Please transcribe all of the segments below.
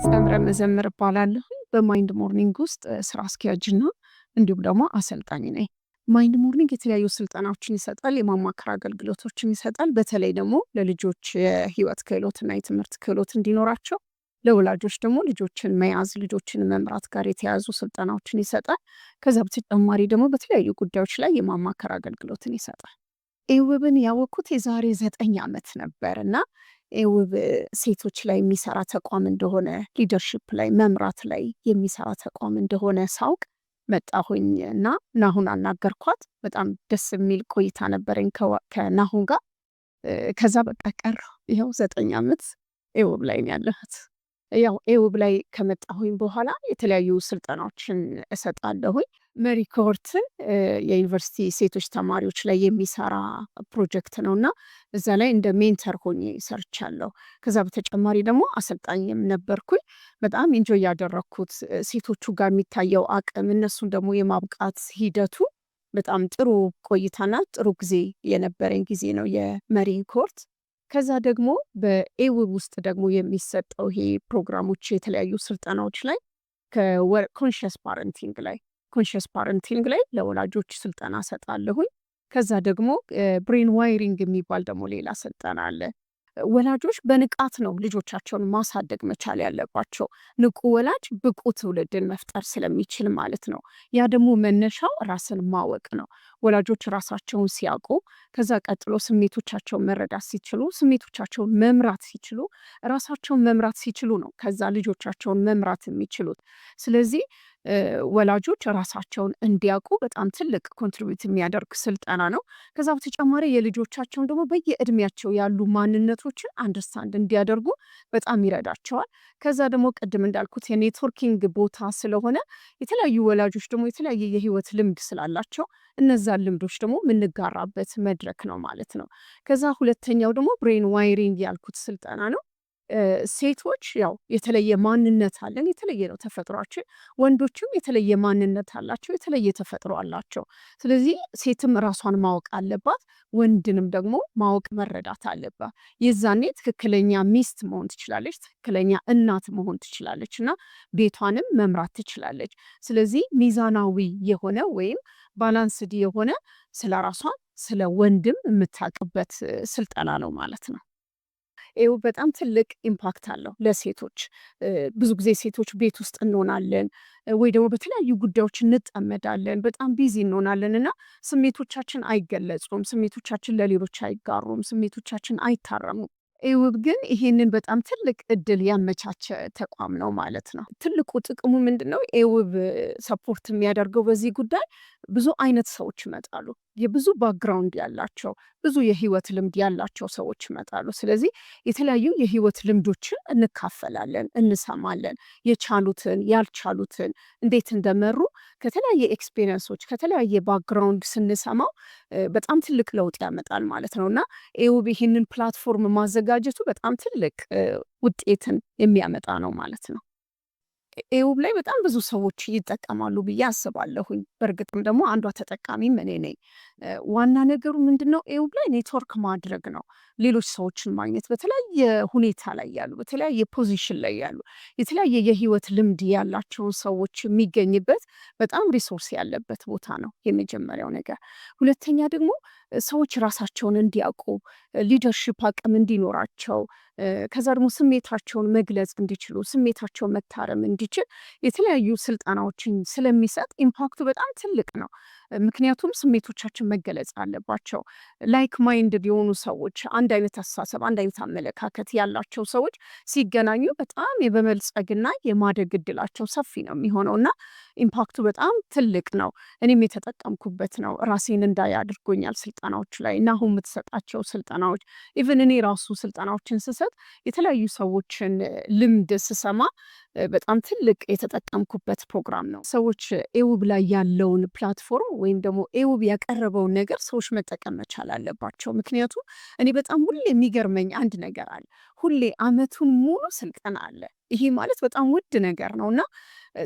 ጸምረ መዘምር እባላለሁ። በ Mind Morning ውስጥ ስራ አስኪያጅና እንዲሁም ደግሞ አሰልጣኝ ነኝ። Mind Morning የተለያዩ ስልጠናዎችን ይሰጣል፣ የማማከር አገልግሎቶችን ይሰጣል። በተለይ ደግሞ ለልጆች የህይወት ክህሎትና የትምህርት ክህሎት እንዲኖራቸው፣ ለወላጆች ደግሞ ልጆችን መያዝ፣ ልጆችን መምራት ጋር የተያያዙ ስልጠናዎችን ይሰጣል። ከዛ በተጨማሪ ደግሞ በተለያዩ ጉዳዮች ላይ የማማከር አገልግሎትን ይሰጣል። ኤውብን ያወቅኩት የዛሬ 9 ዓመት ነበር እና ኤውብ ሴቶች ላይ የሚሰራ ተቋም እንደሆነ፣ leadership ላይ፣ መምራት ላይ የሚሰራ ተቋም እንደሆነ ሳውቅ መጣሁኝ እና ናሁን አናገርኳት። በጣም ደስ የሚል ቆይታ ነበረኝ ከናሁን ጋር። ከዛ በቃ ቀረሁ። ይኸው 9 ዓመት ኤውብ ላይ ነው ያለሁት። ያው ኤውብ ላይ ከመጣሁኝ በኋላ የተለያዩ ስልጠናዎችን እሰጣለሁኝ። መሪ cohort ን የዩኒቨርሲቲ ሴቶች ተማሪዎች ላይ የሚሰራ ፕሮጀክት ነው እና እዛ ላይ እንደ mentor ሆኜ ሰርቻለሁ። ከዛ በተጨማሪ ደግሞ አሰልጣኝም ነበርኩኝ። በጣም enjoy ያደረግኩት ሴቶቹ ጋር የሚታየው አቅም፣ እነሱን ደግሞ የማብቃት ሂደቱ በጣም ጥሩ ቆይታና ጥሩ ጊዜ የነበረኝ ጊዜ ነው የመሪ cohort። ከዛ ደግሞ በኤውብ ውስጥ ደግሞ የሚሰጠው ይሄ ፕሮግራሞች፣ የተለያዩ ስልጠናዎች ላይ conscious parenting ላይ ለወላጆች ስልጠና ሰጣለሁኝ። ከዛ ደግሞ brain wiring የሚባል ደግሞ ሌላ ስልጠና አለ። ወላጆች በንቃት ነው ልጆቻቸውን ማሳደግ መቻል ያለባቸው። ንቁ ወላጅ ብቁ ትውልድን መፍጠር ስለሚችል ማለት ነው። ያ ደግሞ መነሻው ራስን ማወቅ ነው። ወላጆች ራሳቸውን ሲያውቁ፣ ከዛ ቀጥሎ ስሜቶቻቸውን መረዳት ሲችሉ፣ ስሜቶቻቸውን መምራት ሲችሉ፣ ራሳቸውን መምራት ሲችሉ ነው ከዛ ልጆቻቸውን መምራት የሚችሉት። ስለዚህ ወላጆች ራሳቸውን እንዲያውቁ በጣም ትልቅ contribute የሚያደርግ ስልጠና ነው። ከዛ በተጨማሪ የልጆቻቸውን ደግሞ በየእድሜያቸው ያሉ ማንነቶችን understand እንዲያደርጉ በጣም ይረዳቸዋል። ከዛ ደግሞ ቅድም እንዳልኩት የ networking ቦታ ስለሆነ የተለያዩ ወላጆች ደግሞ የተለያየ የህይወት ልምድ ስላላቸው እነዛን ልምዶች ደግሞ የምንጋራበት መድረክ ነው ማለት ነው። ከዛ ሁለተኛው ደግሞ brain wiring ያልኩት ስልጠና ነው። ሴቶች ያው የተለየ ማንነት አለን፣ የተለየ ነው ተፈጥሯችን። ወንዶችም የተለየ ማንነት አላቸው፣ የተለየ ተፈጥሮ አላቸው። ስለዚህ ሴትም ራሷን ማወቅ አለባት፣ ወንድንም ደግሞ ማወቅ መረዳት አለባት። የዛኔ ትክክለኛ ሚስት መሆን ትችላለች፣ ትክክለኛ እናት መሆን ትችላለች እና ቤቷንም መምራት ትችላለች። ስለዚህ ሚዛናዊ የሆነ ወይም balanced የሆነ ስለ ራሷ ስለ ወንድም የምታውቅበት ስልጠና ነው ማለት ነው። ይኸው በጣም ትልቅ impact አለው ለሴቶች። ብዙ ጊዜ ሴቶች ቤት ውስጥ እንሆናለን ወይ ደግሞ በተለያዩ ጉዳዮች እንጠመዳለን፣ በጣም busy እንሆናለን እና ስሜቶቻችን አይገለጹም፣ ስሜቶቻችን ለሌሎች አይጋሩም፣ ስሜቶቻችን አይታረሙም። ኤውብ ግን ይሄንን በጣም ትልቅ እድል ያመቻቸ ተቋም ነው ማለት ነው። ትልቁ ጥቅሙ ምንድን ነው? ኤውብ support የሚያደርገው በዚህ ጉዳይ ብዙ አይነት ሰዎች ይመጣሉ። የብዙ background ያላቸው፣ ብዙ የህይወት ልምድ ያላቸው ሰዎች ይመጣሉ። ስለዚህ የተለያዩ የህይወት ልምዶችን እንካፈላለን፣ እንሰማለን። የቻሉትን፣ ያልቻሉትን፣ እንዴት እንደመሩ ከተለያየ experience ኦች፣ ከተለያየ background ስንሰማው በጣም ትልቅ ለውጥ ያመጣል ማለት ነው እና ኤውብ ይህንን platform ማዘጋጀቱ በጣም ትልቅ ውጤትን የሚያመጣ ነው ማለት ነው። ኤውብ ላይ በጣም ብዙ ሰዎች ይጠቀማሉ ብዬ አስባለሁኝ። በእርግጥም ደግሞ አንዷ ተጠቃሚም እኔ ነኝ። ዋና ነገሩ ምንድን ነው? ኤውብ ላይ ኔትወርክ ማድረግ ነው። ሌሎች ሰዎችን ማግኘት፣ በተለያየ ሁኔታ ላይ ያሉ፣ በተለያየ position ላይ ያሉ፣ የተለያየ የህይወት ልምድ ያላቸውን ሰዎች የሚገኝበት በጣም resource ያለበት ቦታ ነው የመጀመሪያው ነገር። ሁለተኛ ደግሞ ሰዎች ራሳቸውን እንዲያውቁ፣ leadership አቅም እንዲኖራቸው፣ ከዛ ደግሞ ስሜታቸውን መግለጽ እንዲችሉ፣ ስሜታቸውን መታረም እንዲችል የተለያዩ ስልጠናዎችን ስለሚሰጥ impact ኡ በጣም ትልቅ ነው። ምክንያቱም ስሜቶቻችን መገለጽ አለባቸው። Like minded የሆኑ ሰዎች፣ አንድ አይነት አስተሳሰብ፣ አንድ አይነት አመለካከት ያላቸው ሰዎች ሲገናኙ በጣም የመበልጸግና የማደግ እድላቸው ሰፊ ነው የሚሆነው እና impact ኡ በጣም ትልቅ ነው። እኔም የተጠቀምኩበት ነው። ራሴን እንዳይ አድርጎኛል ስልጠናዎቹ ላይ እና አሁን የምትሰጣቸው ስልጠናዎች፣ even እኔ ራሱ ስልጠናዎችን ስሰጥ የተለያዩ ሰዎችን ልምድ ስሰማ በጣም ትልቅ የተጠቀምኩበት ፕሮግራም ነው። ሰዎች ኤውብ ላይ ያለውን platform ወይም ደግሞ ኤውብ ያቀረበውን ነገር ሰዎች መጠቀም መቻል አለባቸው። ምክንያቱም እኔ በጣም ሁሌ የሚገርመኝ አንድ ነገር አለ። ሁሌ አመቱን ሙሉ ስልጠና አለ። ይሄ ማለት በጣም ውድ ነገር ነው እና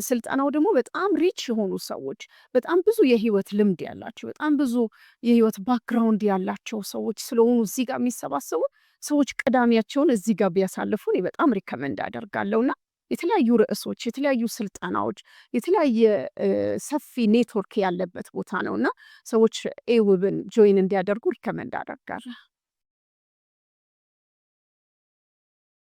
ስልጠናው ደግሞ በጣም rich የሆኑ ሰዎች፣ በጣም ብዙ የህይወት ልምድ ያላቸው፣ በጣም ብዙ የህይወት background ያላቸው ሰዎች ስለሆኑ እዚህ ጋር የሚሰባሰቡ፣ ሰዎች ቅዳሜያቸውን እዚህ ጋር ቢያሳልፉ እኔ በጣም recommend አደርጋለሁ እና የተለያዩ ርዕሶች፣ የተለያዩ ስልጠናዎች፣ የተለያየ ሰፊ ኔትወርክ ያለበት ቦታ ነው እና ሰዎች AWiB ን join እንዲያደርጉ recommend አደርጋለሁ።